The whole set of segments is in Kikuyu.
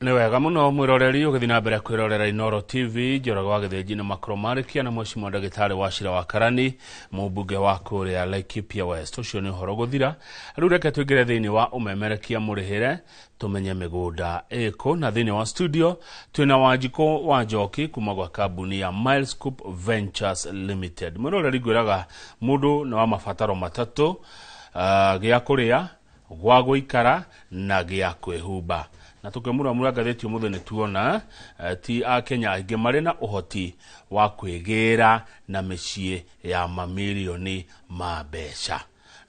Nĩ wega mũno mwĩroreri ũgĩthiĩ na mbere kwĩrorera Inooro TV. Njoroge wa Gĩthĩnji na Makro Marĩkia na Mheshimiwa Ndagĩtarĩ Wachira wa Karani, mũmbunge wa kũrĩa Laikipia West. Ũcio nĩ ũhoro gũthira. Rĩu reke tũingĩre thĩinĩ wa ũmemerekia mũrĩhĩre, tũmenye mĩgũnda ĩkũ. Na thĩinĩ wa studio twĩna Wanjikũ wa Njoki kuma gwa kambuni ya Miles Coop Ventures Limited. Mwĩroreri, ngwĩraga mũndũ nĩ wa mabataro matatũ, gĩa kũrĩa, gwa gũikara na gĩa kwĩhumba. Na tũkĩmuramura ngathĩti ũmũthĩ nĩ tuona ti akenya aingĩ marĩ na ũhoti wa kwĩgĩra na mĩciĩ ya mamirioni ma mbeca,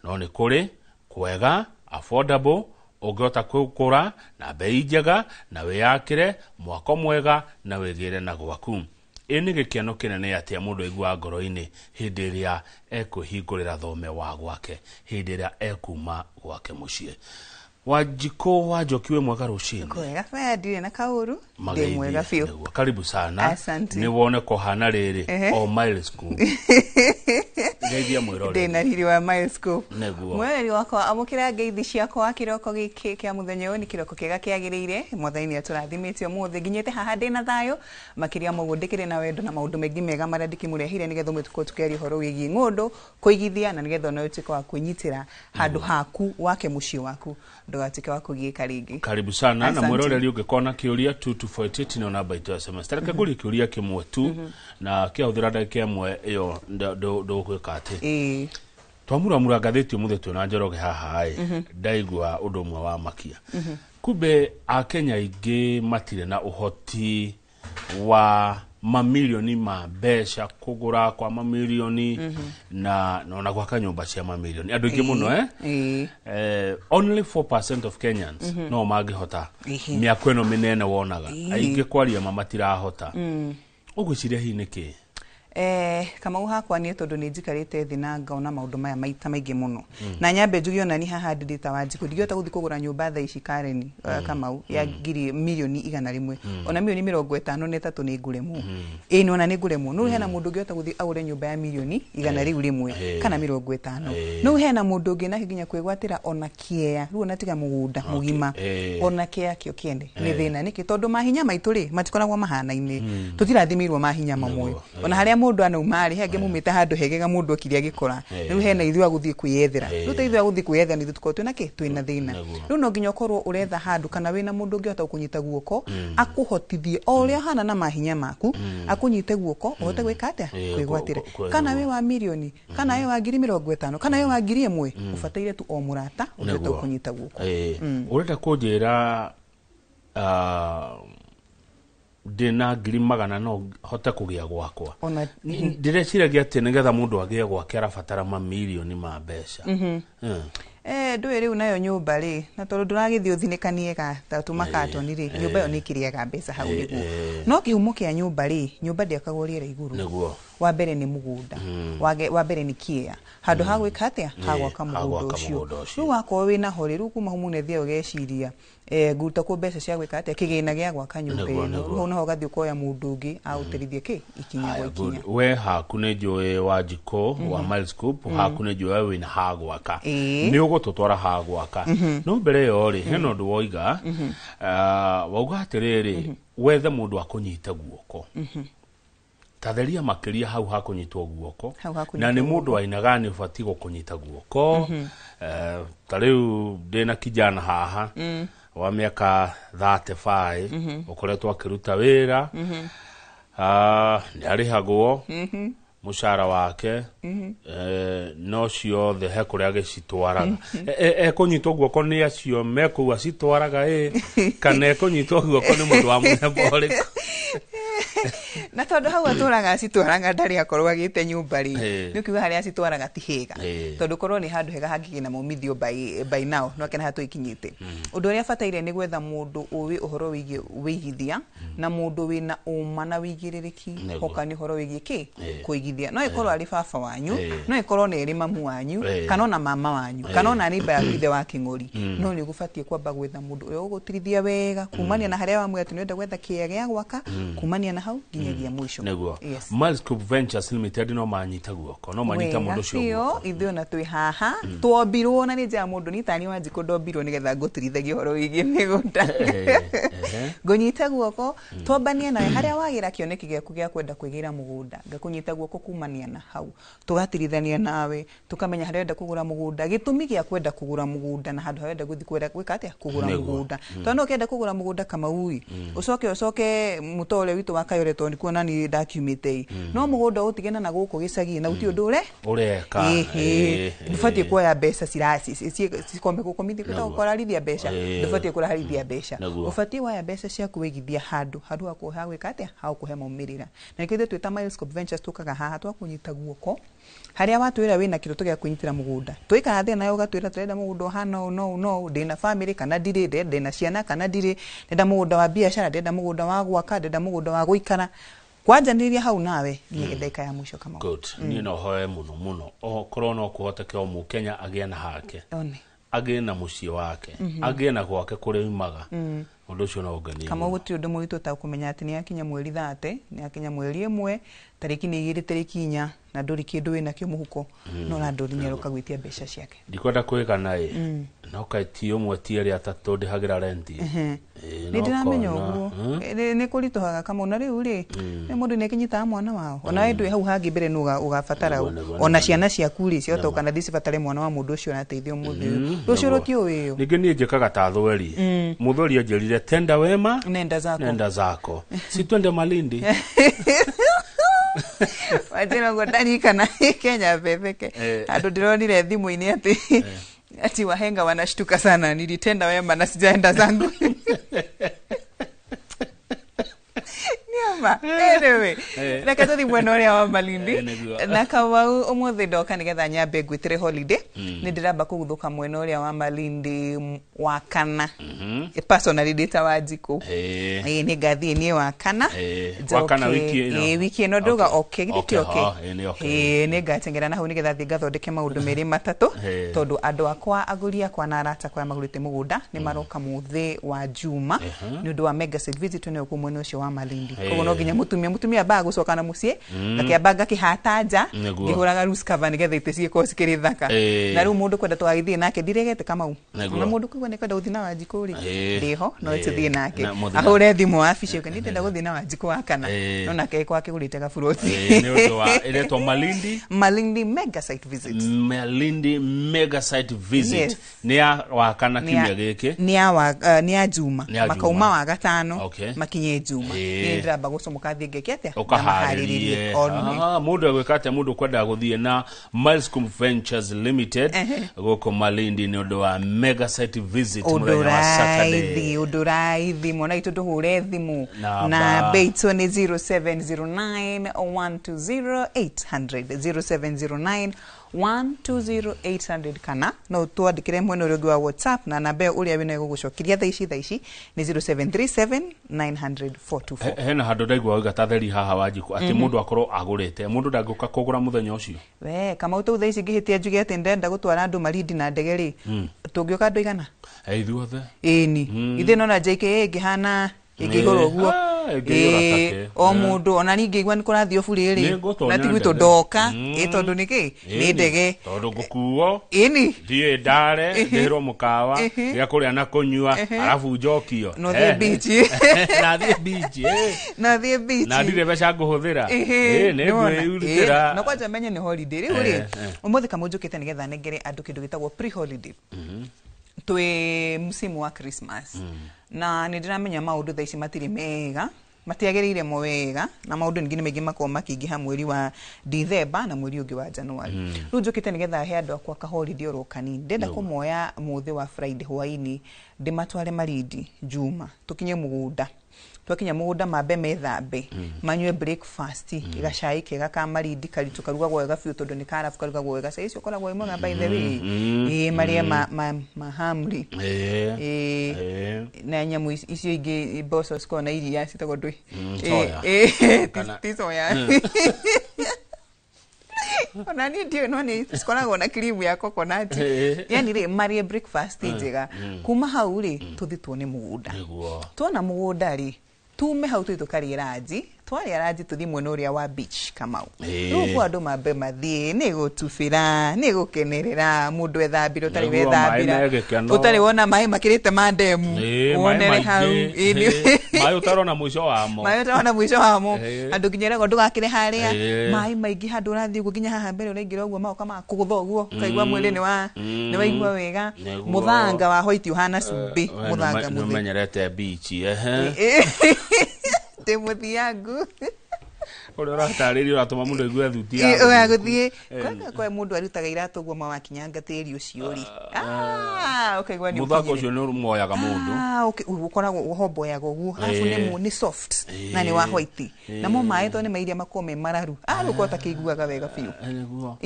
no nĩ kũrĩ kwega affordable ũngĩhota kũgũra na bei njega na wĩyakĩre mwako mwega na wĩgĩre na gwaku. Ĩ nĩ gĩkeno kĩnene atĩa mũndũ aiguaga ngoro-inĩ hĩndĩ ĩrĩa ekwĩhingũrĩra thome wa gwake, hĩndĩ ĩrĩa ekuma gwake mũciĩ. Wanjikũ wa Njoki, wĩ mwega rũcinĩ? Kwega baya, ndirĩ na kaũru, ndĩ Mageithie. mwega biũ. Nĩguo. Karibu sana. Asante. Nĩ wone kũhana rĩrĩ o Miles Scoop. Geithia mwĩroreri. Ndĩ na riri wa Miles Scoop. Nĩguo. Mwĩroreri wakwa, amũkĩra ngeithi ciakwa kĩroko gĩkĩ kĩa mũthenya ũyũ. Nĩ kĩroko kĩega kĩagĩrĩire. Mwathani nĩ atũrathimĩte ũmũthĩ, nginyĩte haha ndĩna thayũ makĩria ma ũguo, ndĩkĩrĩ na wendo na maũndũ maingĩ mega marĩa ndĩkĩmũreheire nĩgetha ũmwe tũkorwo tũkĩaria ũhoro wĩgiĩ ng'ũndũ kũigithia, na nĩgetha ona ũtuĩke wa kwĩnyitĩra handũ haku wake mũciĩ waku, ndũgatuĩke wa kũgiĩka rĩngĩ. Karibu sana na Asante. Mwĩroreri, ũngĩkorwo na kĩũria, 2248 nĩyo namba itũ ya SMS. Tareke ngũrie kĩũria kĩmwe tu na kĩahũthĩra ndagĩka ĩmwe ĩyo ndũgwĩka atĩ. Twamuramura ngathĩti ũmũthĩ twĩna Njoroge haha ĩ, ndaigua ũndũ ũmwe wa makia. Kumbe akenya aingĩ matirĩ na ũhoti wa mamilioni ma mbeca kũgũra kwa mamilioni na ona gwaka nyũmba cia mamilioni, andũ aingĩ mũno, eh? Ĩĩ. Only 4% of Kenyans no mangĩhota mĩako ĩno mĩnene wonaga. Aingĩ kwaria ma matirahota. Ũgwĩciria hihi nĩkĩ? Kamau, hakwa niĩ tondũ nĩ njikarĩte thĩ na ngaona maũndũ maya maita maingĩ mũno, na nyambe njuge ona ni haha ndĩrĩ ta Wanjikũ, ndingĩhota gũthiĩ kũgũra nyũmba thaa ici Karen, Kamau, ya ngiri 100,000,000, ona 53 million nĩ ngũremwo. Ĩĩ, nĩwona nĩ ngũremwo. No hena mũndũ ũngĩhota gũthiĩ agũre nyũmba ya 100,000,000 rĩu rĩmwe kana 50. No hena mũndũ ũngĩ nake nginya kwĩgwatĩra ona kĩea rĩu, ona tiga mũgũnda mũgima, ona kĩea kĩo kĩene nĩ thĩna. Nĩkĩ? Tondũ mahinya maitũ rĩ matikoragwo mahanaine, tũtirathimĩirwo mahinya mamwe. Ona harĩa mũndũ anauma rĩ, he angĩ mumĩte handũ hegega, mũndũ okire agĩkora. Rĩu hena ithuĩ a gũthiĩ kwĩyethera. Rĩu ta ithuĩ a gũthiĩ kwĩyethera nĩ ithuĩ tũkoragwo twĩna kĩ, twĩna thĩna. Rĩu no nginya ũkorwo ũretha handũ kana wĩna mũndũ ũngĩhota gũkũnyita guoko, akũhotithie o ũrĩa ũhana na mahinya maku, akũnyite guoko ũhote gwĩka atĩa? Kwĩgwatĩra. Kana wĩ wa mirioni, kana wĩ wa 50,000, kana wĩ wa 1,000, ũbataire tu o mũrata ũngĩhota gũkũnyita guoko. Ũrenda kũnjĩra ndĩna 100,000 no hote kũgĩa gwakwa? Ona Ndĩreciragia atĩ nĩgetha mũndũ agĩe gwake arabatara mamirioni ma mbeca. Ndũĩ rĩu nayo nyũmba rĩ, na tondũ ndũragĩthiĩ ũthinĩkanie ga ta tũmakatoni rĩ, nyũmba ĩyo nĩ ĩkĩrĩaga mbeca hau nĩguo. No kĩhumo kĩa nyũmba rĩ, nyũmba ndĩakagwo rĩera igũrũ. Wa mbere nĩ mũgũnda. Wa mbere nĩ kĩea, handũ ha gwĩka atĩa? Ha gwaka Ha mũgũnda gwaka ũcio. Mũgũnda ũcio. Rĩu wakorwo wĩna ho rĩ, rĩu kuma hau mũno ĩthiaga ũgeciria, nguruta kũ mbeca cia gwĩka atĩa, kĩgĩna gĩa gwaka nyũmba ĩno. Rĩu hau naho ũgathiĩ ũkoya mũndũ ũngĩ agũteithie kĩ ikinya Haya, gwa ikinya. Good. We haku nĩ njũĩ, Wanjikũ wa Miles Group, haku nĩ njũĩ we wĩna ha gwaka. Nĩ ũgũtũtwara ha gwaka, no mbere ĩyo rĩ, hena ũndũ woiga. Wauga atĩrĩrĩ, wethe mũndũ akũnyite guoko. Tatheria makĩria hau hakũnyitwo guoko. Hau hakũnyitwo. Na nĩ mũndũ wa aina gani ũbatiĩ gũkũnyita guoko? Ta rĩu ndĩna kijana haha wa mĩaka 35 ũkoretwo akĩruta wĩra. Nĩ arĩhagwo mũcara wake, no ciothe he kũrĩa agĩcitwaraga. Ekũnyitwo guoko nĩ acio mekũu acitwaraga ĩ, kana ekũnyitwo guoko nĩ mũndũ wa mũthemba ũrĩkũ? Na tondũ hau atũraga acitwaraga ndarĩ akorwo agĩte nyũmba rĩ, nĩ ũkiuga harĩa acitwaraga ti hega, tondũ korwo nĩ handũ hega hangĩgĩa na maumithio by now no akena haha tũikinyĩte. Ũndũ ũrĩa bataire nĩ gwetha mũndũ ũĩ ũhoro wĩgiĩ wĩigithia na mũndũ wĩna ũma na wĩigĩrĩrĩki. Hoka nĩ ũhoro wĩgiĩ kĩ kũigithia. No ĩkorwo arĩ baba wanyu, no ĩkorwo nĩ ĩrĩ mamu wanyu, kana ona mama wanyu, kana ona neighbor yaku, ithe wa kĩng'ori. No nĩ ũgũbatiĩ kwamba gwetha mũndũ ũrĩa ũgũgũtirithia wega kumania na harĩa wamwĩra atĩ nĩ ũrenda gwetha kĩea gĩa gwaka, kumania na hau. hau nginyagia mũico. Nĩguo. Yes. Milescope Ventures Limited no manyita guoko, no manyita Wega mũndũ ũcio biũ, guoko. Ithuĩ ona twĩ haha twombirwo na nĩ njaa mũndũ nĩ tani wa njikũ ndombirwo nĩgetha ngũtirithagie ũhoro wĩgiĩ mĩgũnda. Ngũnyita guoko twombanie nawe harĩa wagĩra kĩoneki gĩaku gĩa kwenda kwĩgĩra mũgũnda, ngakũnyita guoko kumania na hau, tũgatirithania nawe tũkamenya harĩa ũrenda kũgũra mũgũnda, gĩtũmi gĩa kwenda kũgũra mũgũnda na handũ harĩa ũrenda gũthiĩ kwenda gwĩka atĩa kũgũra mũgũnda. Tondũ no ũkĩenda kũgũra mũgũnda Kamau-ĩ, ũcoke mũto ũrĩa witũ wa Kayore tondũ nĩkuo nani ndakiumĩte ĩ, no mũgũnda ũtigana na gũkũ gĩcagi na gũtirĩ ũndũ ũre Ũreka. Ndũbatiĩ kuoya mbeca cikombe gũkomithia kwĩtagwo kũrarithia mbeca. Ndũbatiĩ kũrarithia mbeca, ũbatiĩ woya mbeca ciaku wĩigithia handũ handũ ha gwĩka atĩa ha gũkũhe maumĩrĩra. Na nĩkĩo ithuĩ twĩ ta Milescope Ventures tũkaga haha twakũnyita guoko harĩa watwĩra wĩna kĩroto gĩa kwĩnyitĩra mũgũnda, tũikara thĩ nawe ũgatwĩra tũrenda mũgũnda ũhana ũũ na ũũ na ũũ, ndĩna family kana ndirĩ, ndĩna ciana kana ndirĩ, ndĩrenda mũgũnda wa biacara, ndĩrenda mũgũnda wa gwaka, ndĩrenda mũgũnda wa gũikara. Kwanjanĩria hau nawe nginya ndagĩka ya mũico Kamau. Good. Niĩ no hoe mũno mũno okorwo no kũhoteke o mũkenya agĩe na hake, One. agĩe na mũciĩ wake, agĩe na gwake kũrĩa oimaga, ũndũ ũcio no ũngenie Kamau mũno. gũtirĩ ũndũ mũritũ ta kũmenya atĩ nĩ akinya mweri 30, nĩ akinya mweri 1, tarĩki nĩ 2, tarĩki 4, na ndũrĩ kĩndũ wĩnakĩo mũhuko, no landlord nĩ aroka gwĩtia mbeca ciake. Ndikwenda kwĩgana ĩ, no kaĩ ti ũmwe ti erĩ atatũ ndĩhagĩra renti. Nĩ ndĩramenya ũguo. Nĩ kũritũhaga Kamau, na rĩu rĩ nĩ mũndũ nĩ akĩnyitaga mwana wao, ona we ndwĩ hau hangĩ mbere nĩ ũgabatara ona ciana ciaku rĩ ciota kana thiĩ cibatare mwana wa mũndũ ũcio ũrateithio ũmũthĩ ũyũ, rũciũ rũtiũĩ. Ningĩ niĩ njĩkaga ta thweri, mũthweri anjĩrire tenda wema nenda zako, nenda zako, si twende Malindi. Wanjĩra ũguo ndarikana Kenya bebeke andũ ndĩronire thimũ-inĩ atĩ wahenga wanashtuka sana, nilitenda wema na sijaenda zangu. Nĩama. Anyway, reke tũthiĩ mwena ũrĩa wa Malindi. Na Kamau ũmũthĩ ndoka nĩgetha nyambe ngwĩtĩre holiday, nĩ ndĩramba kũguthũka mwena ũrĩa wa Malindi wa kana. Personally ndĩ ta Wanjikũ, ĩĩ nĩ ngathiĩ niĩ wa kana. Wa kana wiki ĩno? Ĩĩ, wiki ĩno ndauga okay, githĩ ti okay? Nĩ okay. Ĩĩ, nĩ ngateng'era na hau nĩgetha thiĩ ngathondeke maũndũ merĩ matatũ, tondũ andũ akwa, agũri akwa na arata akwa arĩa magũrĩte mũgũnda nĩ maroka mũthĩ wa Juma nĩ ũndũ wa mega site visit ĩno kũu mwena ũcio wa Malindi. Koguo no nginya mũtumia ambaga gũcoka na mũciĩ, ngakĩamba ngakĩhata nja ngĩhũraga loose cover nĩgetha itĩ cigĩkorwo cikĩrĩ thaka. Na rĩu mũndũ kwenda tũgagĩthiĩ nake ndiregete Kamau, na mũndũ kũigua nĩ kwenda gũthiĩ na Wanjikũ rĩ, ndĩho no tũthiĩ nake, ahũre thimũ wabici ũke nĩ ndĩrenda gũthiĩ na Wanjikũ wa kana, no nake agĩkorwo akĩgũrĩte gaburoti. Nĩ ũndũ wa ĩretwo Malindi, Malindi mega site visit. Malindi mega site visit nĩ ya wakana kiumia gĩkĩ. Nĩ ya Juma, makauma wa gatano makinye Juma. Nĩ ndĩramba gũcomoka thiĩ ngeke atĩa ũkaharĩrie mũndũ egwĩka atĩa mũndũ ũkwendaga gũthiĩ na Milescombe Ventures Limited gũkũ Malindi nĩ ũndũ wa mega site visit mũthenya wa Saturday. Ũndũ raithi mwana witũ ndũhũre thimũ na bei itũ nĩ 0709 120 800, 0709 120 800, kana no twandĩkĩre mwena ũrĩa ũngĩ wa WhatsApp na namba ĩyo ũrĩa wĩnayo gũgũcokeria thaa ici nĩ 0737 900 424. Hena handũ ndaigua waiga ta theri haha Wanjikũ atĩ mũndũ akorwo agũrĩte, mũndũ ndangĩũka kũgũra mũthenya ũcio. We Kamau, tũu thaa ici ngĩhĩtia njuge atĩ ndĩrenda gũtwara andũ Malindi na ndege rĩ, tũngĩũka andũ aigana? Ithuothe. Ĩni ithuĩ nona JKA ĩngĩhana ĩngĩihũra ũguo o mũndũ ona niĩ ngĩigua nĩ kũrathiĩ ũburĩ rĩ, na ti gwitũ ndoka ĩ, tondũ nĩ kĩ nĩ ndege. Tondũ ngũkuo ĩni thiĩ ndare ndĩhĩrwo mũkawa gĩa kũrĩa na kũnyua, arabu njokio. No thiĩ beach. Na thiĩ beach. Na thiĩ beach. Na ndirĩ mbeca ngũhũthĩra, nĩ ngwĩrutĩra. Na kwanja menye nĩ holiday rĩu rĩ, ũmũthĩ Kamau njũkĩte nĩgetha nengere andũ kĩndũ gĩtagwo pre holiday. Twĩ msimu wa Christmas na nĩ ndĩramenya maũndũ thaa ici matirĩ mega, matiagĩrĩire mo wega, na maũndũ ningĩ nĩ maingĩ makoragwo makĩingĩha mweri wa Dithemba na mweri ũngĩ wa January. Rĩu njũkĩte nĩgetha he andũ akwa ka holiday oro kanini. Ndĩrenda kũmoya mũthĩ wa Friday hwaĩ-inĩ ndĩmatware Malindi Juma, tũkinye mũgũnda, twakinya mũgũnda mambe methambe, manyue breakfast, gacai kega ka Malindi karitũ karugagwo wega biũ tondũ nĩ karabu karugagwo wega, cai ũcio ũkoragwo wĩ mwega by the way. Ĩĩ, marĩe mahamri ĩĩ na nyamũ icio ingĩ mboco cikoragwo na iria citagwo ndũĩ? Soya. Ti soya, ona niĩ ndiũĩ, no nĩ cikoragwo na cream ya coconut. Yani rĩ marĩe breakfast njega, kuma hau rĩ tũthiĩ tuone mũgũnda. Tuona mũgũnda rĩ, tume hau tũthiĩ tũkarĩe ranji Twarĩa ranji tũthiĩ mwena ũrĩa wa beach, Kamau. Rĩu ũguo andũ mambe mathiĩ nĩ gũtubĩra, nĩ gũkenerera, mũndũ ethambĩra ũtarĩ Nĩguo, maĩ wethambĩra, me gĩkeno. ũtarĩ wona maĩ makĩrĩte ma ndemu, Ĩĩ, maĩ wonere hau. maingĩ. Ĩĩ, Ĩĩ, maĩ ũtarona mũico wamo. Maĩ ũtarona mũico wamo. Andũ nginya eragwo ndũgakĩre harĩa. Maĩ maingĩ handũ ũrathiĩ ũguo nginya haha mbere ũraingĩra ũguo magoka makũgũtha ũguo, ũkaigua mwĩrĩ nĩ wa nĩ waigua wega. Nĩguo. Mũthanga wa white ũhana cumbĩ, We mũthanga mũtheri. nĩũmenyerete beach, ehe. Ndĩ mũthiangu. Ũrĩa ũratarĩria ũratũma mũndũ aigue thuti ya Wa gũthiĩ. gũthiĩ kwanga kwa mũndũ arutaga iratũ ũguo mawakinyanga tĩri ũcio rĩ, ũkaigua nĩ Mũthako ũkinyire. ũcio nĩ ũmoyaga mũndũ. Ũkoragwo ũhomboyaga ũguo, arabu nĩ nĩ soft na nĩ wa white, namo maĩ to nĩ mairia makoragwo me mararu, rĩu kota kĩiguaga wega biũ. Nĩguo.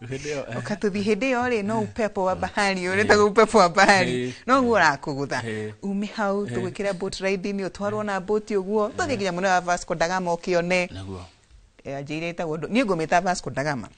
Hĩndĩ ĩyo, Ũkatũthi hĩndĩ ĩyo rĩ, no upepo wa bahari, ũrĩtagwo upepo wa bahari, no guo ũrakũgũtha. Ume hau tũgwĩkĩra boat ride-inĩ, ũtwarwo na boat ũguo tũthiĩ nginya mwena wa Vasco da Gama ũkĩone. Nĩguo. Anjĩire ĩtagwo niĩ ngũmĩta Vasco da Gama.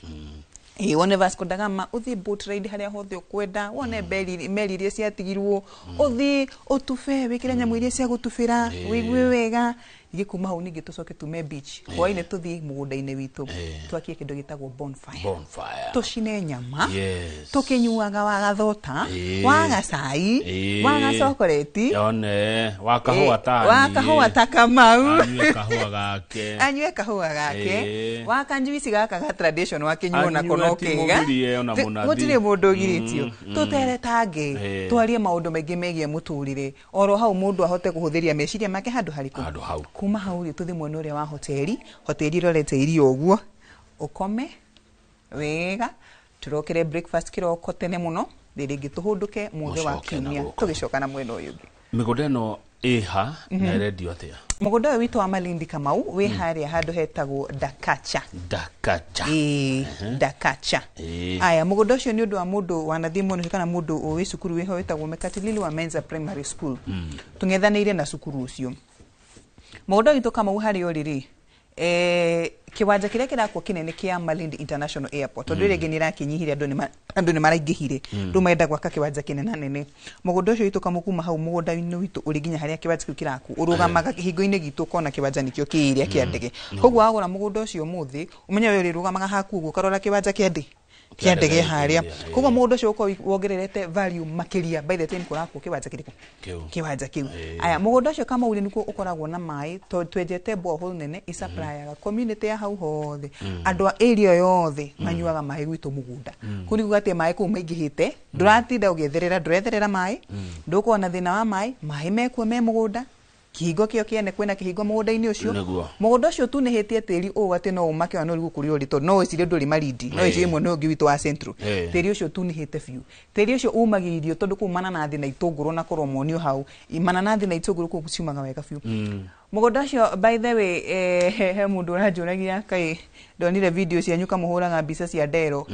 Ĩĩ, wone Vasco da Gama, ũthiĩ boat ride harĩa hothe ũkwenda, wone meri iria ciatigirwo, ũthiĩ ũtube, wĩkĩre nyamũ iria cia gũtubĩra, wĩigue wega. Ningĩ kuma hau ningĩ tũcoke tume beach hwainĩ tũthiĩ mũgũnda-inĩ witũ, twakie kĩndũ gĩtagwo bonfire. Bonfire. Tũcine nyama, Yes. tũkĩnyuaga wagathota, wagacai, wagacokoreti, Yone wa kahũa tani. Wa kahũa ta Kamau. Anyue kahũa gake. Anyue kahũa gake, wa kanjuici gaka ga tradition wakĩnyuo nako Anyue no ti kega. mũgirie ona mũnathi. Gũtirĩ mũndũ ũgirĩtio. Tũteretange, twarie maũndũ maingĩ megiĩ mũtũrĩre, oro hau mũndũ ahote kũhũthĩria meciria make handũ harĩkũ. Handũ hau. Kuma hau rĩ, tũthiĩ mwena ũrĩa wa hoteli, hoteli ĩrorete iria ũguo, ũkome wega, tũrokere breakfast kĩroko tene mũno, rĩngĩ tũhũndũke mũthĩ wa Mũcoke na kiumia gũkũ. tũgĩcoka na mwena ũyũ ũngĩ. Mĩgũnda ĩno ĩha na ĩrendio atĩa? Mũgũnda ũyũ witũ wa Malindi, Kamau, wĩ harĩa handũ hetagwo Dakacha. Dakacha. Ĩĩ, Dakacha. Aya, mũgũnda ũcio nĩ ũndũ wa mũndũ wanathiĩ mwena ũcio kana mũndũ wĩ cukuru wĩho wĩtagwo Mekatilili wa Menza Primary School. Tũng'ethanĩire na cukuru ũcio. Mũgũnda witũ, Kamau, harĩa ũrĩ rĩ, kĩwanja kĩrĩa kĩrakwo kĩnene kĩa Malindi International Airport, tondũ rĩngĩ nĩ ĩrakĩnyihire, andũ nĩ maraingĩhire, rĩu marenda gwaka kĩwanja kĩnena nene. Mũgũnda ũcio witũ, Kamau, kuma hau mũgũnda-inĩ witũ ũrĩ nginya harĩa kĩwanja kĩu kĩrakwo, ũrũgamaga kĩhingo-inĩ gitũ ũkona kĩwanja nĩkĩo kĩrĩa kĩa ndege. Koguo wagũra mũgũnda ũcio ũmũthĩ, ũmenye we ũrĩrũgamaga haku ũguo ũkarora kĩwanja kĩa ndege kĩa ndege harĩa. Koguo mũgũnda ũcio ũkorwo wongererete value makĩria by the time kũrakwo kĩwanja kĩrĩkũ? Kĩu. Kĩwanja kĩu. Aya, mũgũnda ũcio, Kamau, rĩ, nĩkuo ũkoragwo na maĩ, tondũ twenjete borehole nene isupplyga community ya hau hothe. Andũ a area yothe manyuaga maĩ gwitũ mũgũnda. Kũu nĩ kuga atĩ maĩ kũu maingĩhĩte, ndũratinda ũgĩetherera, ndũretherera maĩ, ndũkorwo na thĩna wa maĩ, maĩ mekuo me mũgũnda. Kĩhingo kĩo kĩene, kwĩna kĩhingo mũgũnda-inĩ ũcio. Mũgũnda ũcio tunĩhĩtie tĩri ũũ atĩ no ũmake ona no ũrigwo kũrĩa ũrĩ, tondũ no wĩcirie ndũrĩ Malindi, no wĩcirie mwena ũyũ ũngĩ witũ wa Central. Tĩri ũcio tunĩhĩte biũ. Tĩri ũcio umagia irio, tondũ kũu mananathi na itũngũrũ na kũromonio hau, mananathi na itũngũrũ kũu ciumaga wega biũ. Mũgũnda ũcio, by the way, he mũndũ ũranjũragia kaĩ ndonire video cianyu kamũhũraga mbica cia ndero.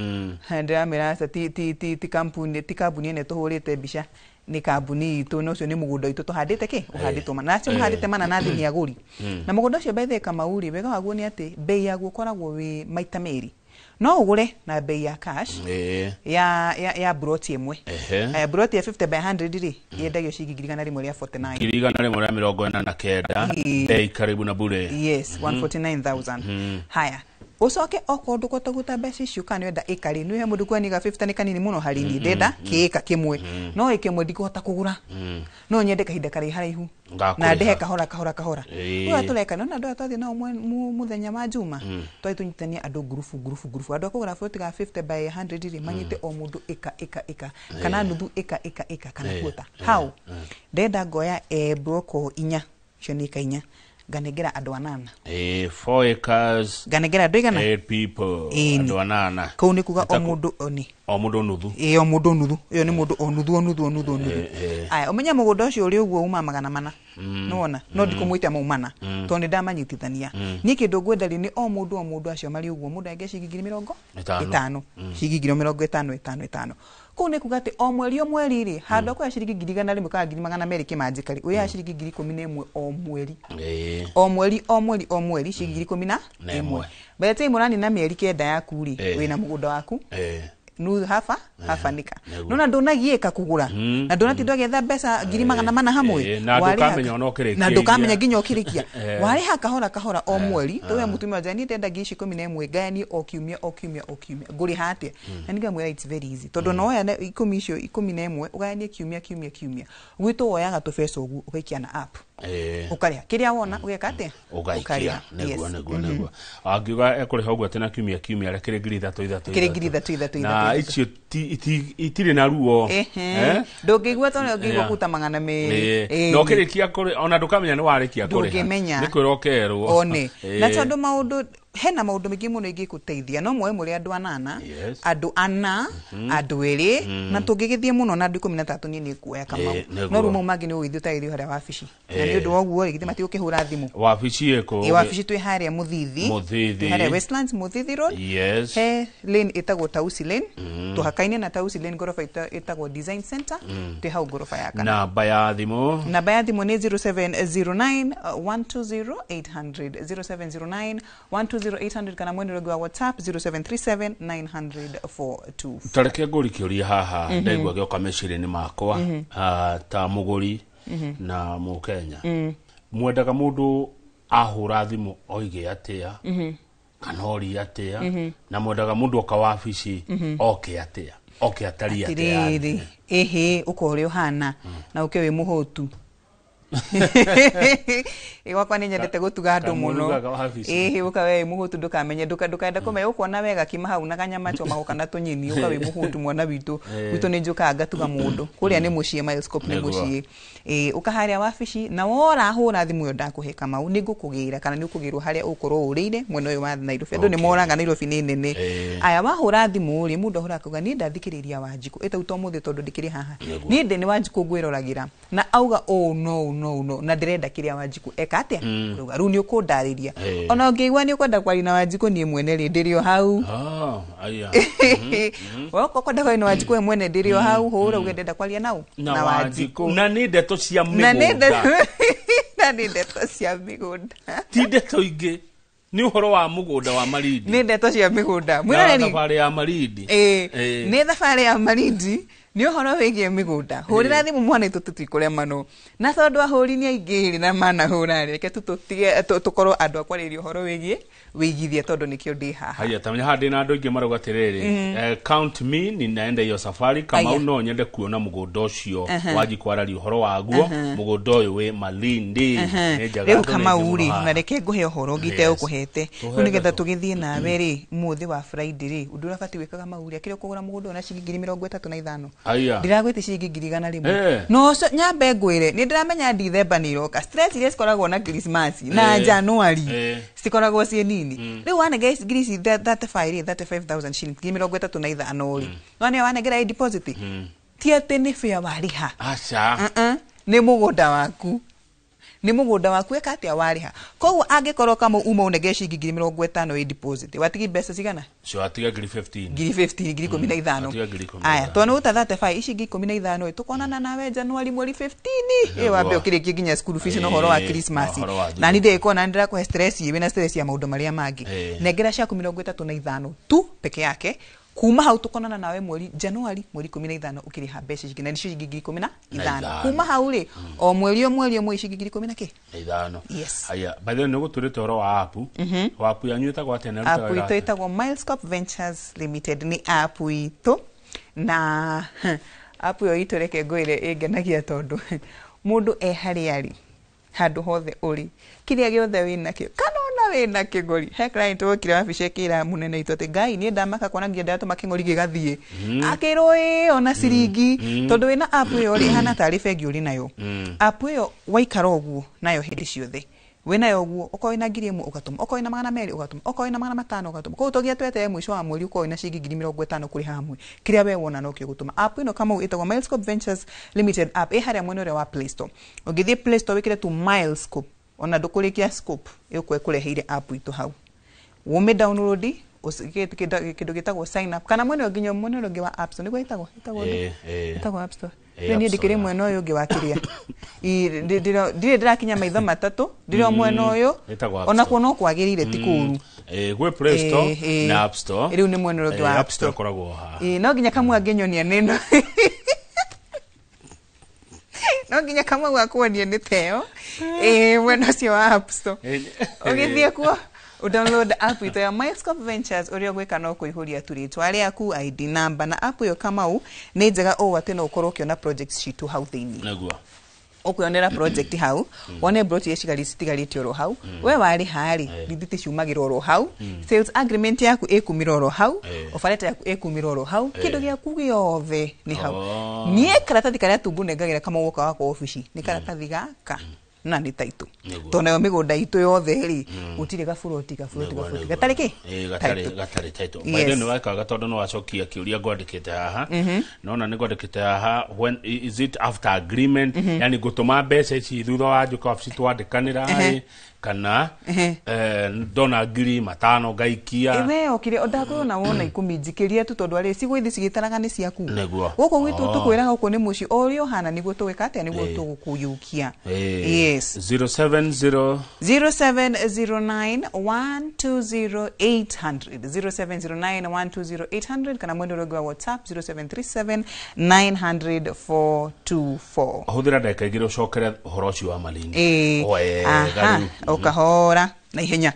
Ndĩramĩra aca, ti kambuni ĩno tũhũrĩte mbica, nĩ kambuni itũ, na ũcio nĩ mũgũnda witũ tũhandĩte kĩ ũhandĩtwo mananathi. Mũhandĩte mananathi nĩ agũri. Na mũgũnda ũcio, by the way, Kamau rĩ, wega waguo nĩ atĩ bei yaguo ũkoragwo wĩ maita merĩ. No ũgũre na bei ya cash ya broti ĩmwe. Aya, broti ya 50 by 100 rĩ, yendagio ciringi 149,000. 149,000. Bei karibu na bure. Yes, 149,000. Haya, ucoke okorwo ndũkũhota kũruta mbeca icio kana nĩwenda ĩka rĩ, nĩwe mũndũ kwaniga 50 nĩ kanini mũno harĩ niĩ, ndenda kĩĩka kĩmwe, no ĩka ĩmwe ndikũhota kũgũra, no nyende kahinda karaihu haraihu Ngakũrĩha. Na ndehe kahora kahora kahora. Rĩu tũreka nona andũ aya twathiĩ nao mũthenya wa Juma, twathiĩ tũnyitithanie andũ ngurubu ngurubu ngurubu, andũ a kũgũra buroti ga 50 by 100 rĩ, manyite o mũndũ ĩka ĩka ĩka kana nuthu ĩka ĩka ĩka kana kuota hau. Ndenda ngoya bloko inya, icio nĩ ĩka inya, nganengera andũ anana. 4 acres. Nganengera andũ igana? Eight people. Ĩni. Andũ anana. Kũu nĩ kuga o Ĩtaku- mũndũ nĩ O mũndũ nuthu. Ĩĩ, o mũndũ nuthu. Ĩyo nĩ mũndũ o nuthu o nuthu o nuthu o nuthu. Aya, ũmenye mũgũnda ũcio ũrĩ ũguo uma 400, nĩwona no ndikũmwĩte mau mana tondũ nĩ ndamanyitithania. Niĩ kĩndũ ngwenda rĩ, nĩ o mũndũ o mũndũ acio marĩ ũguo, mũndũ angĩ ciringi ngiri mĩrongo ĩtano. Ĩtano, ciringi 50,000 ĩtano ĩtano. Kũu nĩ kuga atĩ o mweri o mweri rĩ, handũ ha kuoya ciringi 100,000 kana 200,000 kĩmanjĩka rĩ, ũrĩhaga ciringi 11,000 o mweri. O mweri o mweri o mweri ciringi ngiri ikũmi na Na ĩmwe. ĩmwe. By the time ũranina mĩeri 9 yaku rĩ, wĩna mũgũnda waku. Nuthu hafa hafanika nona ndunagiĩka kũgũra na ndunatinda ũgĩetha mbeca 400,000 hamwe. Na ndũkamenya ona ũkĩrĩkia. Na ndũkamenya nginya ũkĩrĩkia. Warĩha kahora kahora o mweri. Tuge mũtumia wa niĩ ndenda 11,000 ngayanie o kiumia o kiumia o kiumia, ngũrĩha atĩa? Na nĩngamwĩra it's very easy, tondũ no woya 10 icio 11 ũgayanie kiumia kiumia kiumia. Gwitũ woyaga tũbeca ũguo ũgaikia na app, ũkarĩha kĩrĩa wona, ũgeka atĩa? Ũgaikia. Nĩguo nĩguo nĩguo angiuga ekũrĩha ũguo atĩ na kiumia kiumia kĩrĩ 3,000 3,000. Kĩrĩ 3,000 3,000. Na icio itirĩ na ruo. Ndũngĩigua, tondũ ũngĩigua kuta 200. Na ũkĩrĩkia kũrĩ ona ndũkamenya nĩ warĩkia kũrĩha. Ndũngĩmenya. Nĩ kwĩrwo ũkerwo. One na tondũ maũndũ hena maũndũ maingĩ mũno ingĩgũteithia, no muoe mũrĩ andũ 8, andũ 4, andũ 2, na tũngĩgĩthiĩ mũno na andũ 13 niĩ nĩ kuoya Kamau. No rĩu mau mangĩ nĩ ũgĩthiĩ ũtarĩrio harĩa wabici, na nĩ ũndũ wa ũguo rĩ, githĩ matigũkĩhũra thimũ. Wabici ĩkũ? Wabici twĩ harĩa Mũthithi. Mũthithi. Twĩ harĩa Westlands, Mũthithi Road. He lane ĩtagwo Tausi Lane, tũhakaine na Tausi Lane, ngoroba ĩtagwo Design Center, twĩ hau ngoroba ya kana. Namba ya thimũ? Namba ya thimũ nĩ 0709 120 800, 0709 120 800, kana mwena ũngĩ wa WhatsApp 0737 900 424. Tareke ngũri kĩũria haha ndaigua gĩoka meciria-inĩ makwa, ta mũgũri na mũkenya, mwendaga mũndũ ahũra thimũ oige atĩa kana orie atĩa, na mwendaga mũndũ oka wabici oke atĩa, oke atariĩ atĩa? Atĩrĩrĩ, ĩhĩ, ũka ũrĩa ũhana na ũke wĩ mũhũtu. Gwakwa nĩ nyendete gũtuga andũ mũno. Ĩhĩ, ũka we wĩ mũhũtu, ndũkamenye, ndũkenda kũmenya, ũkuona wega kima hau na kanyama choma kana tũnyeni, ũka wĩ mũhũtu mwana witũ. Gwitũ nĩ njũkaga ngatuga mũndũ kũrĩa nĩ mũciĩ, Milescope nĩ mũciĩ. Ũka harĩa wabici na wora hũra thimũ ĩyo ndakũhe Kamau, nĩ ngũkũgĩra kana nĩ ũkũgĩrwo harĩa ũgũkorwo ũrĩire mwena ũyũ wa Nairobi. Andũ nĩ moraga Nairobi nĩ nene. Aya, wahũra thimũ rĩ, mũndũ ahũra akauga niĩ ndathikĩrĩria Wanjikũ ĩtau to mũthĩ tondũ ndĩkĩrĩ haha, niĩ ndĩ nĩ Wanjikũ ngwĩroragĩra na auga ũũ no no no, na ndĩrenda kĩrĩa Wanjikũ eka atĩa, rĩu nĩ ũkũndarĩria. Ona ũngĩigua nĩ ũkwenda kwaria na Wanjikũ niĩ mwene rĩ, ndĩrĩ o hau. Woka ũkwenda kwaria na Wanjikũ we mwene, ndĩrĩ o hau, hũra uge ndĩrenda kwaria nau na Wanjikũ. Na nĩ ndeto cia mĩgũnda. Na nĩ ndeto cia mĩgũnda, ti ndeto ingĩ, nĩ ũhoro wa mũgũnda wa Malindi. Nĩ ndeto cia mĩgũnda. Mwĩroreri, thabarĩ ya Malindi. Nĩ thabarĩ ya Malindi, nĩ ũhoro wĩgiĩ mĩgũnda. Hũrĩra thimũ mwana itũ tũtikũremanwo, na tondũ ahũri nĩ aingĩ rĩ na manahũra rĩ, reke tũtige tũkorwo andũ a kwarĩrĩria ũhoro wĩgiĩ wĩigithia, tondũ nĩkĩo ndĩ haha. Haya, tamenya haha ndĩna andũ aingĩ marauga atĩrĩrĩ, count me, ninaenda hiyo safari Kamau, no nyende kuona mũgũnda ũcio Wanjikũ araria ũhoro waguo, mũgũnda ũyũ wĩ Malindi. Rĩu Kamau rĩ, na reke ngũhe ũhoro ũngĩ itegũkũhete rĩu nĩgetha tũgĩthiĩ nawe rĩ, mũthĩ wa Friday rĩ, ũndũ ũrĩa ũbatiĩ gwĩka Kamau rĩ, akĩrĩ ũkũgũra mũgũnda ũyũ na ciringi 35,000, ndiragwĩti ciringi 100,000. No nyambe ngwĩre nĩ ndĩramenya Dithemba nĩ iroka, stress iria cikoragwo na Christmas na January citikoragwo ciĩ nini. Rĩu wanengera ngiri ici 35 rĩ, 35,000 shillings, 35,000 rĩ, no wanengera deposit, ti atĩ nĩ bĩa warĩha. Aca. Nĩ mũgũnda waku, nĩ mũgũnda waku eka atĩa warĩha. Koguo angĩkorwo Kamau uma ũnengere ciringi 50,000 ĩ deposit, watigi mbeca cigana? Watiga 15,000. 15,000, 15,000. Aya, tondũ nĩ gũta 35, ici 15,000 ĩ, tũkonana nawe January mweri 15, ĩ wambe ũkĩrĩkie nginya school fees na ũhoro wa Christmas, na niĩ ndĩgĩkorwo na ndĩrakũhe stress, wĩna stress ya maũndũ marĩa mangĩ. Nengera ciaku 35 tu peke yake. Kuma hau tukonana nawe mweri January mweri 15 ukiriha mbeca ici, na nĩcio ciringi 15,000. Kuma hau rĩ, o mweri o mweri o mweri ciringi 15,000. Yes. Haya, by the way, nĩ gũtũrĩte ũhoro wa app. App yanyu ĩtagwo atĩa na ĩrutaga wĩra? App itũ ĩtagwo Milescope Ventures Limited, nĩ app itũ, na app ĩyo itũ reke ngwĩre ĩngenagia tondũ mũndũ e harĩa arĩ, handũ hothe ũrĩ, kĩrĩa gĩothe wĩnakĩo kana ona wĩna kĩng'ori. He client wokire wabici akĩra mũnene witũ atĩ Ngai niĩ ndamaka kuona nginya ndatũma kĩng'ori gĩgathiĩ, akĩrwo ĩ ona ciringi, tondũ wĩna app ĩyo rĩ, ĩhana tarĩ bengi ũrĩ nayo. App ĩyo waikara ũguo nayo hĩndĩ ciothe, wĩnayo ũguo, okorwo wĩna 1,000 ũgatũma, okorwo wĩna 200 ũgatũma, okorwo wĩna 500 ũgatũma. Koguo to nginya tweterere mũico wa mweri ũkorwo wĩna ciringi 50,000 kũrĩha hamwe, kĩrĩa we wona nokĩo ũgũtũma. App ĩno Kamau ĩtagwo Milescope Ventures Limited app, ĩ harĩa mwena ũrĩa wa Play Store. Ũngĩthiĩ Play Store wĩkĩre tu Milescope, ona ndũkũrĩkia scope, ĩgũkorwo ĩkũreheire app itũ hau. Ũmĩ download, kĩndũ gĩtagwo sign up, kana mwena nginya mwena ũrĩa ũngĩ wa App Store, nĩguo ĩtagwo ĩtagwo App Store. Rĩu niĩ ndĩkĩrĩ mwena ũyũ ũngĩ wa kĩrĩa Ndirĩ ndĩrakinya maitho matatũ, ndĩrĩ o mwena ũyũ. Ĩtagwo App Ona Store. kuo no kwagĩrĩire, ti kũũru. Gwĩ Play Store na App Store. Rĩu nĩ mwena ũrĩa ũngĩ wa App App Store Store. ĩkoragwo haha. Ĩĩ, no nginya kamwe angĩnyonia nĩno, no nginya kamwe gwakuonia nĩ teo. Ĩĩ, mwena ũcio wa App Store. Ũgĩthiĩ kuo download app itũ ya Milescope Ventures, ũrĩa ũgwĩka no kũihũria tu rĩtwa rĩaku, ID number, na app ĩyo, Kamau, nĩ njega ũũ atĩ no ũkorwo ũkĩona projects citũ hau thĩinĩ. Ũkwĩonera project hau, wone broti iria citigarĩte oro hau, we warĩ harĩ rithiti ciumagĩra oro hau, sales agreement yaku ĩkumĩra oro hau, offer letter yaku ĩkumĩra oro hau, kĩndũ gĩaku gĩothe nĩ hau. Niĩ karatathi karĩa tu ngũnengagĩra kamau woka wakwa obici nĩ karatathi gaka na nĩ taitũ. Tondũ nayo mĩgũnda itũ yothe rĩ, gũtirĩ gaburoti gaburoti gaburoti gatarĩ kĩ. Gatarĩ Title. gatarĩ title. Yes. By the way, nĩ wekaga tondũ nĩ wacokia kĩũria ngwandĩkĩte haha. Nona nĩ ngwandĩkĩte haha, when is it after agreement, yani ngũtũma mbeca ici thutha wa njũka wabici twandĩkanĩra ĩ, kana ndona 5,000 ngaikia? We okire ndakwĩrwo na wona 10 njikĩrie tu, tondũ arĩ cigo ithi cigĩtaraga nĩ ciaku. Gũkũ gwitũ tũkwĩraga gũkũ nĩ mũciĩ o ũrĩa ũhana nĩguo tũgwĩka atĩa, nĩguo tũgũkũyũkia. Yes. 070 0709 120 800, 0709 120 800, kana mwena ũrĩa ũngĩ wa WhatsApp, 0737 900 424. Hũthĩra ndagĩka 2 ũcokere ũhoro ũcio wa Malindi. Ĩĩ. Wega. Rĩu. O kahora na ihenya,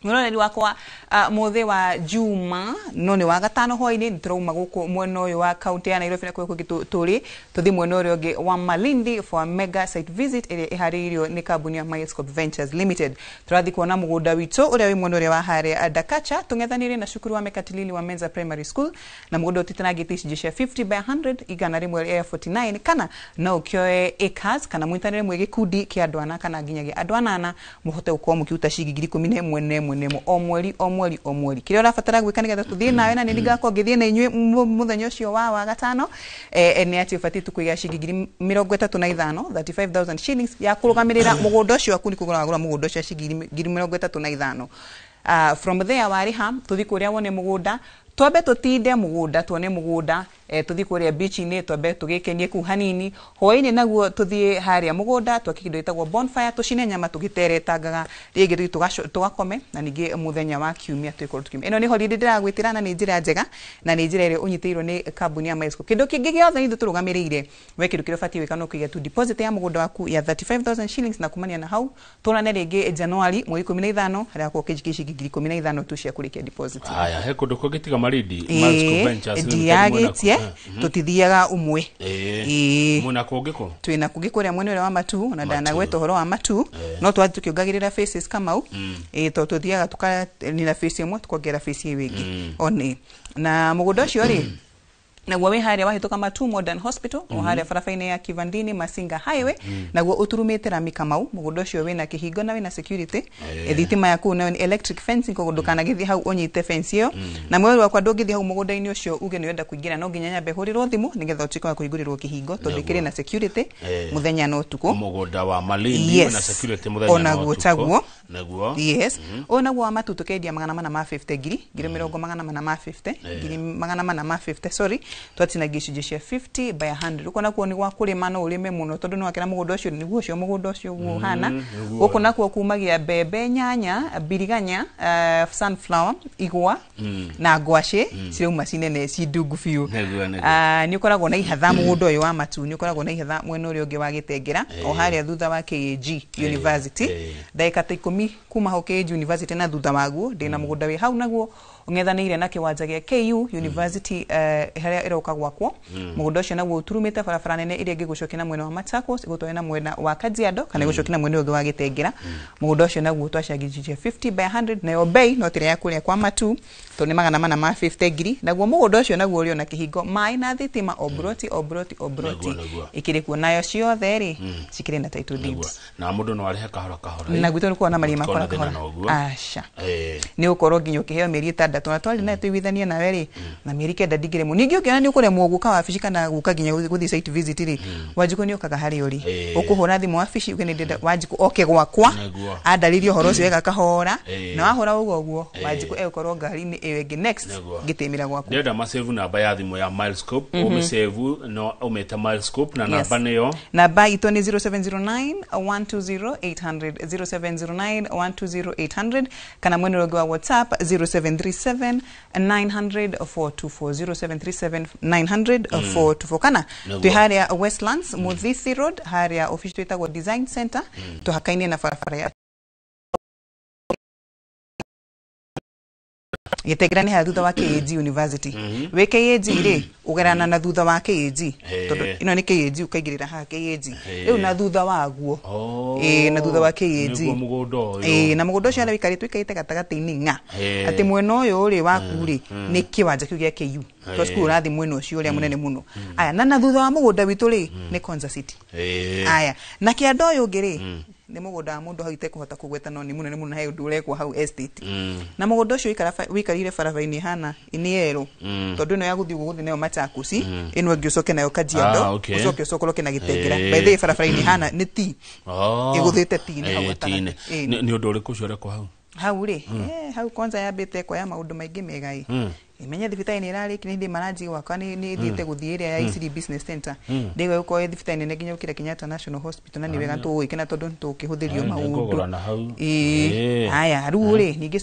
mwĩroreri wakwa, mũthĩ wa juma no nĩ wa gatano hwainĩ, nĩ tũrauma gũkũ mwena ũyũ wa kaunti ya Nairobi na kũrĩa kũngĩ tũrĩ tũthiĩ mwena ũrĩa ũngĩ wa Malindi for a mega site visit ĩrĩa ĩharĩrĩirio nĩ kambuni ya Milescope Ventures Limited. Tũrathiĩ kuona mũgũnda witũ ũrĩa wĩ mwena ũrĩa wa harĩa Dakacha, tũng'ethanĩire na cukuru wa Mekatilili wa Menza Primary School, na mũgũnda ũtitanangĩte icunjĩ cia 50 by 100, 149, kana no ũkĩoe acres, kana mũnyitanĩre mwĩ gĩkundi kĩa andũ ana kana nginyagia andũ anana, mũhote gũkorwo mũkĩruta ciringi 11,000 o mweri o mweri o mweri. Kĩrĩa ũrabatara gwĩka nĩgetha tũthiĩ nawe, na nĩ ngakorwo ngĩthiĩ na inyuĩ mũthenya ũcio wa gatano, nĩ atĩ ũbatiĩ tu kũiga ciringi 35,000, 35,000 shillings ya kũrũgamĩrĩra mũgũnda ũcio waku. Nĩ kũgũra wagũra mũgũnda ũcio ciringi 35,000. From there warĩha, tũthiĩ kũrĩa wone mũgũnda, twambe tũtinde mũgũnda, tuone mũgũnda, tũthiĩ kũrĩa beach-inĩ, twambe tũgĩkenie kũu hanini, hwaĩ-inĩ naguo tũthiĩ harĩa mũgũnda twake kĩndũ gĩtagwo bonfire, tũcine nyama tũgĩteretangaga, rĩngĩ tũthiĩ tũgakome, na ningĩ mũthenya wa kiumia twĩkorwo tũkiumia. Ĩno nĩ holiday ndĩragwĩtĩra, na nĩ njĩra njega na nĩ njĩra ĩrĩa ũnyitĩirwo nĩ kambuni ya Milescope. Kĩndũ kĩngĩ gĩothe ithuĩ tũrũgamĩrĩire, we kĩndũ kĩrĩa ũbatiĩ gwĩka no kũiga tu deposit ya mũgũnda waku ya 35,000 shillings, na kumania na hau tũrane rĩngĩ Januari mweri 15, harĩa wakorwo ũkĩnjikia ciringi 15,000 tu cia kũrĩkia deposit. Haya, he kũndũ kũngĩ tiga Malindi? Milescope Ventures Limited Ndiagĩtie, tũtithiaga ũmwe. Mwena kũngĩ kũ? Twĩna kũngĩ kũrĩa mwena ũrĩa wa Matu, na ndanagweta ũhoro wa Matu, no twathiĩ tũkĩongagĩrĩra faces, Kamau, ĩĩ, tondũ tũthiaga tũkanina face ĩmwe tukongerera face ĩyo ĩngĩ one. Na mũgũnda ũcio rĩ, naguo wĩ harĩa wahĩtũka Matu Modern Hospital, o harĩa barabara-inĩ ya Kivandini Masinga Highway, naguo ũturumĩte rami, Kamau. Mũgũnda ũcio wĩna kĩhingo na wĩna security. Thitima ya kũu nayo nĩ electric fencing, koguo ndũkanagĩthiĩ hau ũnyite fence ĩyo. Na mweri wakwa, ndũngĩthiĩ hau mũgũnda-inĩ ũcio uge nĩ ũrenda kũingĩra, no nginya nyambe hũrĩrwo thimũ nĩgetha ũtuĩke wa kũhingũrĩrwo kĩhingo, tondũ ĩkĩrĩ na security mũthenya na ũtukũ. Mũgũnda wa Malindi wĩna security mũthenya na Onaguo ũtukũ. Taguo. Naguo. Yes, ũyũ naguo wa Matu tũkendia 450 ngiri, 450,000, 450,000, sorry, twatinagia icunjĩ cia 50 by 100. Ũkona nakuo nĩ gwa kũrĩma, no ũrĩme mũno, tondũ nĩ wakĩra mũgũnda ũcio nĩguo ũcio mũgũnda ũcio ũguo ũhana. Gũkũ nakuo kumagia mbembe, nyanya, biriganya, sunflower, igwa na ngwacĩ, cirauma cinene ci ndungu biũ. Nĩguo, nĩguo. Ah, nĩ ũkoragwo na ihatha mũgũnda ũyũ wa Matu, nĩ ũkoragwo na ihatha mwena ũrĩa ũngĩ wa Gĩtengera, o harĩa thutha wa KAG University, ndagĩka ta 10 kuma hau KAG University na thutha waguo ndĩna mũgũnda wĩ hau, naguo ũng'ethanĩire na kĩwanja gĩa KU University, harĩa ĩroka gwakwo. Mũgũnda ũcio naguo ũturumĩte barabara nene ĩrĩa ĩngĩgũcokia na mwena wa Machakos, ĩgũtware na mwena wa Kajiado, kana ĩgũcokia na mwena ũyũ ũngĩ wa Gĩtengera. Mũgũnda ũcio naguo twacangithia 50 by 100, nayo bei no tĩrĩa ya kũrĩa kwa Matu, tondũ nĩ 450,000. Naguo mũgũnda ũcio naguo ũrĩ ona kĩhingo, maĩ na thitima, o broti o broti o broti. Nĩguo, nĩguo. Ĩkĩrĩ kuo, nayo ciothe rĩ cikĩrĩ na title deeds. Na mũndũ no arĩhe kahora kahora. Na gwitũ nĩ kuona marĩhi Gũtikorwo makora na thĩna kahora. na ũguo. Aca, nĩ ũkorwo nginya ũkĩheo mĩeri 6. 9 tona twari nawe tũiguithanie nawe rĩ, na mĩeri 9 ndingĩremwo. Ningĩ ũngĩona nĩ ũkũremwo gũka wabici kana gũka nginya gũthiĩ site visit rĩ, Wanjikũ nĩ okaga harĩa ũrĩ. Ũkũhũra thimũ wabici uge nĩ ndĩrenda Wanjikũ oke gwakwa, andarĩrie ũhoro ũcio wega kahora. Na wahũra ũguo ũguo, Wanjikũ egũkorwo ngari-inĩ ĩyo ĩngĩ next ngĩtĩmĩra gwaku. Ndĩrenda macevu namba ya thimũ ya Milescope, ũmĩcevu no ũmĩte Milescope na namba nĩyo? Namba itũ nĩ 0709 120 800, 0709 120 800, kana mwena ũrĩa ũngĩ wa WhatsApp 0737 900 424, 0737 900 424, kana twĩ harĩa Westlands, Muthithi Road, harĩa office twĩtagwo Design Center, tũhakaine na barabara ya Gĩtengera, nĩ harĩa thutha wa KAG University. Wĩ KAG rĩ, ũgerana na thutha wa KAG, tondũ ĩno nĩ KAG, ũkaingĩrĩra haha KAG rĩu na thutha waguo. Ĩĩ, na thutha wa KAG. Nĩguo mũgũnda ũyũ. Ĩĩ, na mũgũnda ũcio harĩa wĩikarĩte, wĩikarĩte gatagatĩ-inĩ ng'a, atĩ mwena ũyũ rĩ waku rĩ nĩ kĩwanja kĩu gĩa KU, to cukuru ũrathiĩ mwena ũcio ũrĩa mũnene mũno aya, na thutha wa mũgũnda witũ rĩ nĩ Konza City. Aya, na kĩanda ũyũ ũngĩ rĩ nĩ mũgũnda wa mũndũ hau itekũhota kũgweta, no nĩ mũnene mũno na he ũndũ ũrekwo hau estate. Na mũgũnda ũcio wĩikarĩire barabara-inĩ hana nĩ yerũ, tondũ ĩno ya gũthiĩ ũguo gũthiĩ nayo Machakos, ĩno ĩngĩ ũcoke nayo Kajiado, ũcoke ũcokoroke na Gĩtengera. By the way, barabara-inĩ hana nĩ T ĩgũthĩte T nĩ hau gatagatĩ. T-inĩ. Nĩ ũndũ ũrĩkũ ũcio ũrekwo hau? Hau rĩ, hau kwanza yambĩte kuoya maũndũ maingĩ mega ĩ. Menye thibitarĩ nĩ ĩrarĩkire, hĩndĩ maranji gwakwa nĩ thiĩte gũthiĩ ĩrĩa ya ICD Business Center, ndĩgwa gũkorwo ĩ thibitarĩ nene nginya gũkĩra Kenyatta National Hospital, na nĩ wega tũgũgĩkena tondũ nĩ tũkĩhũthĩrio maũndũ. Nĩngũgũra na hau. Ĩĩ. Aya, rĩu rĩ ningĩ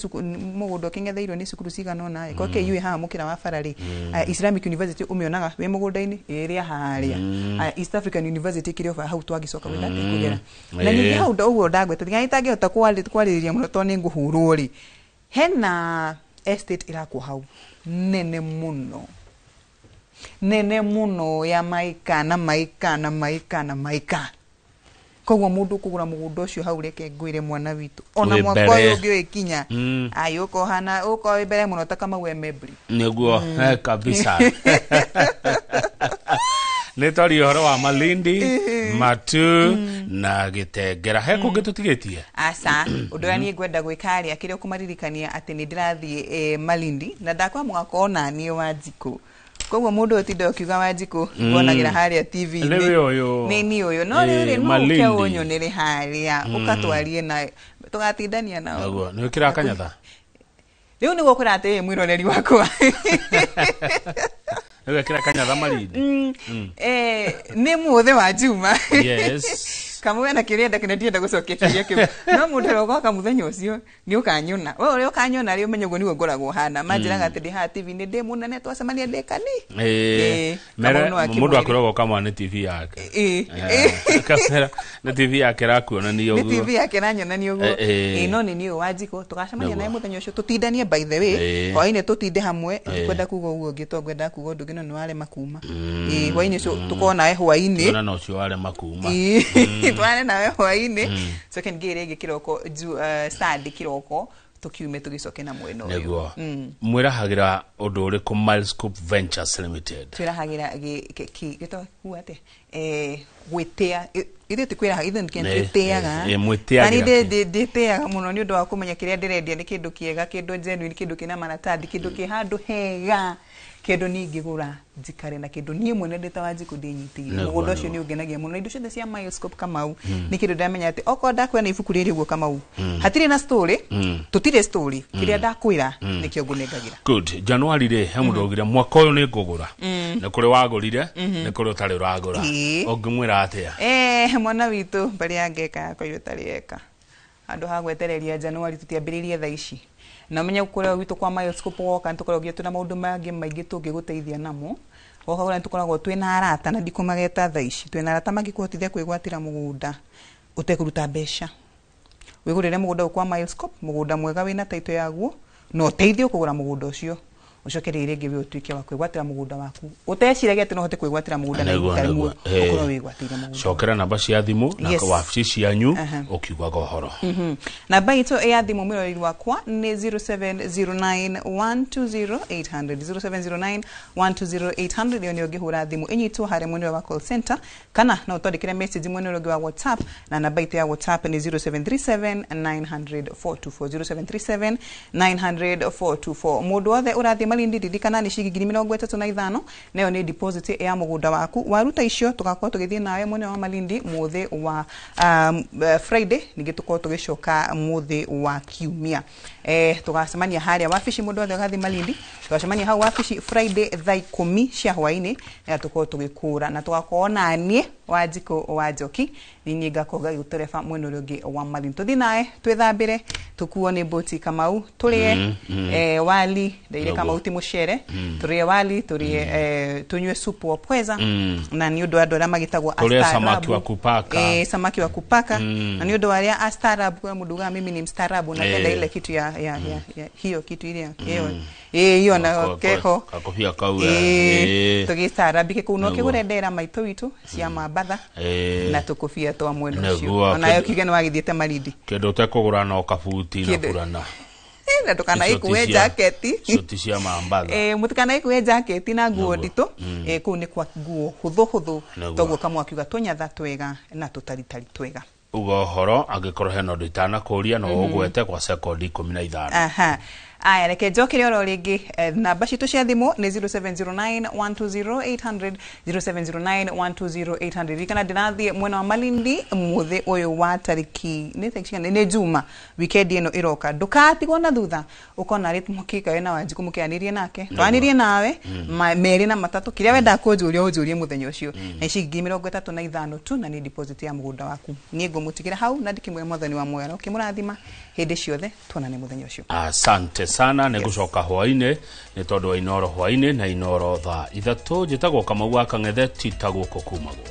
mũgũnda ũkĩng'etheirwo nĩ cukuru cigana ũna ĩ, kwa KU ĩ haha mũkĩra wa bara rĩ. Aya, Islamic University ũmĩonaga wĩ mũgũnda-inĩ ĩrĩa harĩa. Aya, East African University ĩkĩrĩ o hau twagĩcoka gwĩka atĩ kũgera na ningĩ hau ũguo ndagweta tiga itangĩhota kwarĩrĩria mũno tondũ nĩ ngũhũrwo rĩ, hena estate ĩrakwo hau nene mũno, nene mũno, ya maika na maika na maika na maika. Koguo mũndũ ũkũgũra mũgũnda ũcio hau, reke ngwĩre mwana witũ, ona Wĩ mwaka mbere. ũyũ ũngĩ ũgĩkinya, ai, ũkohana ũkorwo wĩ mbere mũno ta Kamau e Membri. Nĩguo, kabisa. Nĩ twaria ũhoro wa Malindi, Matu na Gĩtengera. He kũngĩ tũtigĩtie? Aca, ũndũ ũrĩa niĩ ngwenda gwĩka arĩa kĩrĩa ũkũmaririkania atĩ nĩ ndĩrathiĩ Malindi na ndakwa mũgakorwo naniĩ Wanjikũ, koguo mũndũ ũyũ tinda ũkiuga Wanjikũ ngonagĩra harĩa TV-inĩ. Nĩwe ũyũ. Nĩ niĩ ũyũ, no rĩu rĩ, no ũke Malindi. ũnyonere harĩa ũkatwarie nayo tũgatindania nao. Nĩguo nĩ ũkĩra kanyatha. Rĩu nĩguo kwĩra atĩrĩ mwĩroreri wakwa. Nĩ wekĩra kanyatha Malindi. Nĩ mũthĩ wa Juma. Kamwe na kĩrĩa ndakĩna ndienda gũcokia kĩũria kĩu, no mũndũ ũrĩa ũgoka mũthenya ũcio nĩ ũkanyona, we ũrĩa ũkanyona rĩ, ũmenye ũguo nĩguo ngoragwo hana manjĩraga atĩ ndĩ haha TV nĩ ndĩ mũnene, twacemania ndĩ kani. Mere Kamau no mũndũ akĩmwĩre. akwĩragwo kamwa nĩ TV yake. Kamera nĩ TV yake ĩrakuonania Nĩ ũguo. TV yake ranyonania ũguo. No nĩ niĩ ũyũ Wanjikũ, tũgacemania naye mũthenya ũcio tũtindanie. By the way, hwaĩ-inĩ tũtinde hamwe. Ndikwenda kuga ũguo ũngĩ, to ngwenda kuga ũndũ ũngĩ, no nĩ warema kuma. Hwaĩ-inĩ ũcio tũkorwo nawe hwaĩ-inĩ. Ona na ũcio warema kuma. Twane nawe hwaĩ-inĩ, coke ningĩ rĩngĩ kĩroko Sunday kĩroko tũkiume tũgĩcoke na mwena ũyũ. Nĩguo mwĩrahagĩra ũndũ ũrĩkũ Milescope Ventures Limited? Twĩrahagĩra gĩtagwo kuga atĩa, gwĩtĩa, ithuĩ ti kwĩraha, ithuĩ nĩ twĩtĩaga. Mwĩtĩagĩra Na niĩ kĩ? ndĩtĩaga mũno nĩ ũndũ wa kũmenya kĩrĩa ndĩrendia nĩ kĩndũ kĩega, kĩndũ genuine, kĩndũ kĩna maratathi, kĩndũ kĩ handũ hega, kĩndũ niĩ ingĩgũra njikare na kĩndũ niĩ mwene ndĩ ta Wanjikũ ndĩnyitĩire. Mũgũnda ũcio nĩ ũngenagia mũno. Indo ciothe cia Milescope, Kamau, nĩ kĩndũ ndĩramenya atĩ okorwo ndakwĩra nĩ ibuku rĩrĩ ũguo, Kamau, hatirĩ na story, tũtirĩ story, kĩrĩa ndakwĩra nĩkĩo ngũnengagĩra. Good. January rĩ, he mũndũ augire mwaka ũyũ nĩ ngũgũra, nĩ kũrĩ wagũrire, nĩ kũrĩ ũtarĩ ũragũra. Ũngĩmwĩra atĩa? Mwana witũ, mbere ya ngeka yakwa iria ũtarĩ eka, handũ ha gwetereria January, tũtiambĩrĩrie thaa ici na ũmenye kũrĩa gwitũ kwa Milescope woka nĩ tũkoragwo twĩna maũndũ mangĩ maingĩ tũngĩgũteithia namo. Woka kũrĩa nĩ tũkoragwo twĩna arata, na ndikũmageta thaa ici, twĩna arata mangĩkũhotithia kwĩgwatĩra mũgũnda ũtekũruta mbeca, wĩgũrĩre mũgũnda ũyũ kwa Milescope, mũgũnda mwega wĩna title yaguo, na ũteithio kũgũra mũgũnda ũcio. Ucoke rĩngĩ we ũtuĩke wa kwĩgwatĩra mũgũnda waku ũteciragia atĩ no ũhote kwĩgwatĩra mũgũnda na Nĩguo, ihinda rĩmwe nĩguo. Eh. ũkorwo wĩgwatĩire mũgũnda. Cokera namba cia thimũ na Yes. wabici cianyu Aha. ũkiugaga ũhoro. Namba itũ ya thimũ, mwĩroreri wakwa, nĩ 0709 120 800, 0709 120 800. Ĩyo nĩyo ũngĩhũra thimũ ĩnyitwo harĩa mwena ũrĩa wa call center, kana no ũtwandĩkĩre message mwena ũrĩa ũngĩ wa WhatsApp, na namba itũ ya WhatsApp nĩ 0737 900 424, 0737 900 424. Mũndũ wothe ũrathiĩ Malindi, ririkana nĩ ciringi 35,000, nayo nĩ deposit ya mũgũnda waku. Waruta icio, tũgakorwo tũgĩthiĩ nawe mwena wa Malindi mũthĩ wa Friday, ningĩ tũkorwo tũgĩcoka mũthĩ wa Kiumia. Tũgacemania harĩa wabici. Mũndũ wothe ũgathiĩ Malindi, tũgacemania hau wabici Friday thaa 10 cia hwaĩ-inĩ, na tũkorwo tũgĩkũra na tũgakorwo naniĩ Wanjikũ wa Njoki, nĩ niĩ ngakorwo ngagĩgũtereba mwena ũrĩa ũngĩ wa Malindi. Tũthiĩ nawe twĩthambĩre, tũkuo nĩ boti Kamau, tũrĩe wali ndaire. Nĩguo. Kamau ti mũcere, tũrĩe wali, tũrĩe, tũnyue supu wa pweza, na nĩ ũndũ wa andũ arĩa magĩtagwo Tũrĩe astaarabu. samaki wa kupaka. Samaki wa kupaka. Na nĩ ũndũ wa arĩa astaarabu, kuna mũndũ ugaga, "Mimi ni mstaarabu, napenda ile kitu ya hiyo kitu ile hiyo." Hiyo na keho. Kakobia kau. Tũgĩstaarabike kũu no Nĩguo. kĩgũre ndera maitũ witũ cia mambatha na tũkũbia twa mwena ũcio. Nĩguo. Onayo kiuge nĩ wagĩthiĩte Malindi. Kĩndũ ũtekũgũra no kabuti na burana. Na ndũkanaikue jaketi. Icio ti cia mambatha. Mũtikanaikue jaketi na nguo Nĩguo. nditũ. Kũu nĩ kwa nguo hũthũ hũthũ. Nĩguo. Toguo kamwe akiuga tũnyatha twega na tũtaritari twega. Uga ũhoro angĩkorwo hena ũndũ itanakũria, no ũgwete kwa sekondi 15. Aha, aya, reke njokere oro rĩngĩ. Namba citũ cia thimũ nĩ 0709 120 800, 0709 120 800. Ririkana ndĩrathiĩ mwena wa Malindi mũthĩ ũyũ wa tarĩki nĩ tarĩki cigana? Nĩ Juma, weekend ĩno ĩroka. Ndũkatigwo na thutha ũkona rĩ mũkĩkawe na Wanjikũ mũkĩanĩrie nake, twanĩrie nawe merĩ na matatũ, kĩrĩa wendaga kũnjũria ũnjũrie mũthenya ũcio, na ici 35,000 tu, na nĩ deposit ya mũgũnda waku. Niĩ ngũmũtigĩra hau na ndĩkĩmwĩra Mwathani wa muoyo ũkĩmũrathima hĩndĩ ciothe. Tuonane mũthenya ũcio. Asante sana. Nĩ ngũcoka hwainĩ nĩ tondũ wa Inoro hwainĩ na Inoro thaa 3. Njĩtagwo Kamau wa Kang'ethe, tita gũkũ kumagwo.